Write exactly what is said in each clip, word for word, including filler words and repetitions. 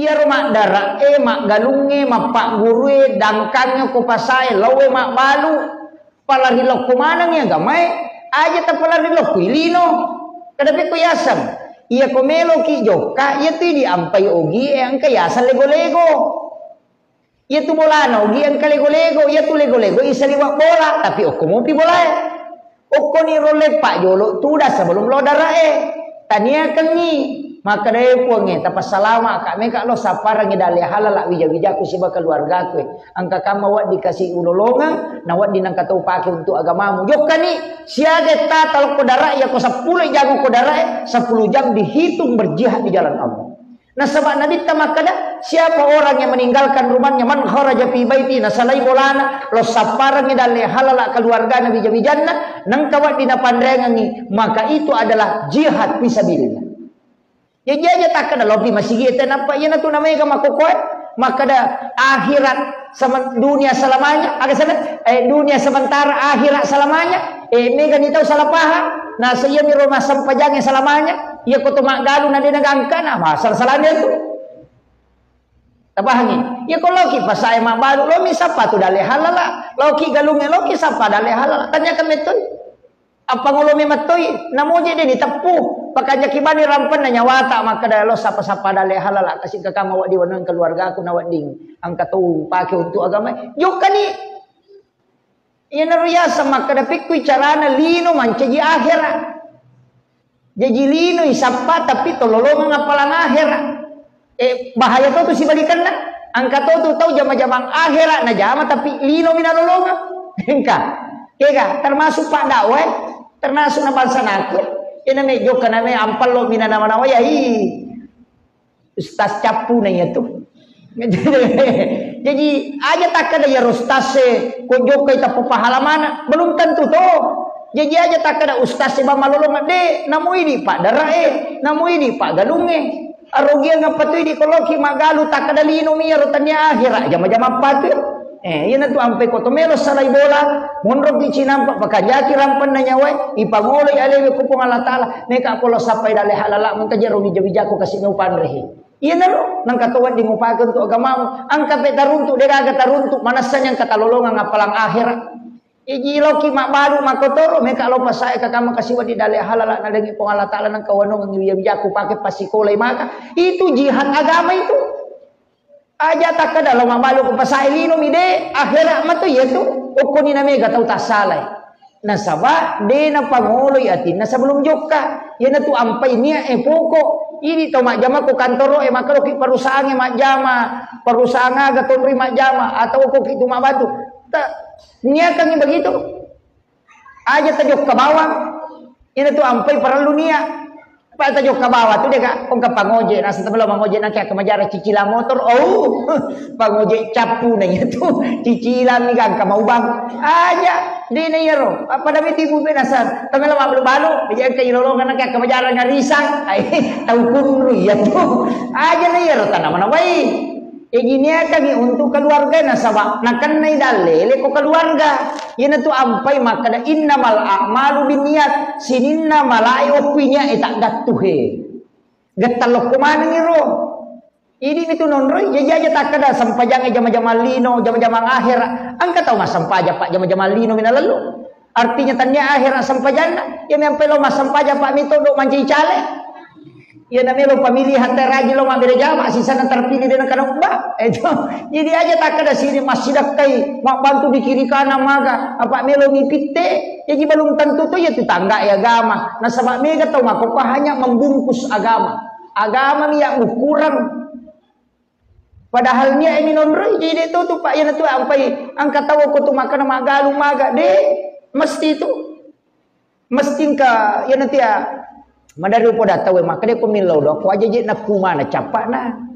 Iyaro maddara'e, maggalungnge, mappaggurue, dangkangnge ko pasae, laowe mabbalu, palari lokko manengngi agamae, aja tapalari lokko ilino. Kada pekko yaseng. Iyako meloki jokka, iyatu diampai ogie engka yaseng lego-lego. Iyatu bolana ogi engka lego-lego, iyatu lego-lego isaliweng bola, tapi okko mopi bolae. Okkoni rolle pajolo tudang sebelum lo darae. Taniakengngi, makkedae Puangnge, tapassalamaka, meka lo sapparengngi dalle halala wija-wijaku siba keluargaku. Engka kamma wedding kasi ulolongeng, na wedding nengka tau pake untuk agamamu. Jokkani, siaga tata lokko dara iyako seppulo jam ko darae, sepuluh jam dihitung berjihad di jalan Allah. Nasaba Nabitta makkeda, siapa orang yang meninggalkan rumahnya, man kharaja fi baiti, nasalai bolana, lo sapparengngi dalle halala keluargana wija-wijanna, nengka wedding napanreangengngi, maka itu adalah jihad fisabilillah. Jaji aja takkeda lopi masigi ete nappa iyanatu namega makokoe, makkeda akhirat semen-, dunia selamanya, aga semen-, eh, dunia sementara akhirat selamanya, eh, mega ni tau salah paham, nasa iyami ro massempajangnge selamanya, iya ko to maggalu na de nagangkana, masalah-salahnya tu. Tapahangi? Iya ko loki pasae mabbalu, lomi sappa tu dalle halala, loki galungnge, loki sappa dalle halala, tanyakan mettoi. Appangolo memettoi, namoje de diteppu, pakajaki bani rampenna nyawata, makkeda lo sappa-sappa dalle halala, kasi kakama wedding waneng keluargaku na wedding, engka tau pake untuk agama, jokkani. Iyanaro yaseng makkeda pekkui carana lino mancaji akhera. Jaji lino isappa tapi tololongeng appalang akhera. Eh, bahaya to tu sibalikanna. Engka to tu tau jama-jamang akhera najama tapi lino mi nalolongeng. Engka. Kega, termasuk pak dakwah, termasuk na bangsa naku. Ina me jokka na me ampallo mina nama-nama ya, ih. Ustaz cappu na iya tu. Jadi aja takkeda ya ustaz e ko jokkai tappa pahala mana, belum tentu to. Jadi aja takkeda ustaz e ba malolong de, namui di pak dara e, namui di pak galung e. Arogiang apa tu di koloki magalu takkeda lino mi ro tania akhira jama-jama apa tu. Eh, iyana tu ampe ko to melo salai bola, monroki cinampa pakajaki rampanna nyawai, ipangoloi alewe ku Puang Allah Taala, meka polo sappai dalle halala mengka jero bija-bijaku kasi no panrehe. Iyanaro nengka to wedding mupake untuk agamamu, engka pe taruntuk, de gaga taruntuk, manessani engka talolongang appalang akhira. Iji loki mabbalu makotoro, meka lo pasae kakama kasi wedding dalle halala nalengi Puang Allah Taala nengka wanongengi bija-bijaku pake pasikolai maka. Itu jihad agama itu. Aja takkeda lo mabbalu ko pasae lino mi de, akhera matu iyatu. Okkoni na mega tau tassalai. Nasaba de napangoloi atinna sebelum jokka. Iyana tu ampai nia e poko. Idi tau majjama ko kantoro e, maka loki perusahaan e majjama, perusahaan aga tonri majjama atau ko ki tu mabatu. Ta, niakangi begitu. Aja tajokka bawang. Ina tu ampai parellu nia. Apa tajokka bawang tu deka, kongka pangoje, nasa tebelo mangoje nangke akka majara cicilang motor. Oh, pangoje cappu na iya tu. Cicilang ni gangka maubang. Aja, de na iyaro. Apa da meti bu be nasa. Tamela mabbalu-balu, aja engka ilolongan nangke akka majara ngarisang. Ai, tau kunru iya tu. Aja na iyaro tanamana wai. Ijiniakangi untuk keluarga nasaba nakennai dalle leko keluarga. Iyana tu ampai makkeda innamal a'malu binniyat, sininna malae okkuinya e taggattuhe. Gettalokko manengi ro. Idi mitu nonroi, jaji aja takkeda sempajang e jama-jamang lino, jama-jamang akhera. Engka tau massempajang pak jama-jamang lino mina lellu. Artinya tania akhera sempajanna, iya mempai lo massempajang pak mito do mancaji cale. Iya na melo pamilihan teraji lo mabbere jama, sisana terpilih dena kana ubba. Itu. Jadi aja takkeda sini massidakkai, mabbantu di kiri kanan maga, apa melo mipitte, jadi belum tentu tu ya tetangga ya agama. Nasaba mega tau makopa hanya membungkus agama. Agama ni ya ukuran. Padahal nia e minonroi, jadi de tu tu pak, iyana tu ampai angka tau ko tu makkeda magalu maga de, mesti tu. Mesti engka iyana tia madari upoda tau e makkeda ko millau doang ko aja je nakumana cappana.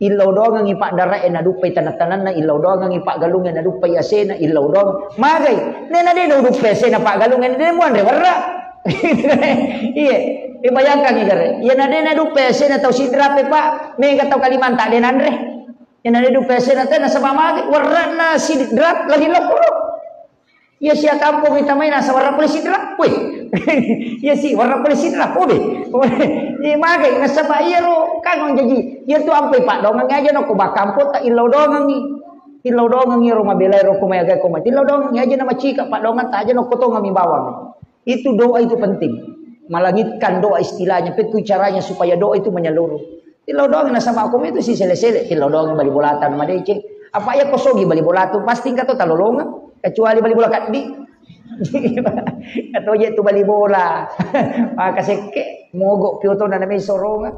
Illau doangengi pak dara e naduppai tanah-tanahna, illau doangengi pak galung e naduppai asena, illau doang. Magai, nena de na uduppai asena pak galung e, de muanre werra. Iye, eh, bayangkan ni gare. Iyana de na duppe sena tau Sidrap e pak, mega tau Kalimantan de nanre. Iyana de duppe sena tena saba mage, werrana Sidrap lagi lokoro. Iya sia kampong ita mai nasa warna polisi drak, weh. Iya si warna polisi drak, obe. Iya magai nasaba iyaro kangong jaji. Iya tu ampai padongang aja no ko bakampong ta illau dongangi. Illau dongangi ro mabelai ro ko mai agai ko mai. Illau dongangi aja na macika padongang ta aja no ko tonga mi bawang. Itu doa itu penting. Melangitkan doa istilahnya, itu caranya supaya doa itu menyeluruh. Tillau doang nasaba ko itu si sele-sele, tillau doang bali bola tanu madeceng. Apa iya ko sogi bali bola tu pasti engka to talolonga, kecuali bali bola kaddi. Kato je tu bali bola. Maka sekke mogok pioto na namai soronga.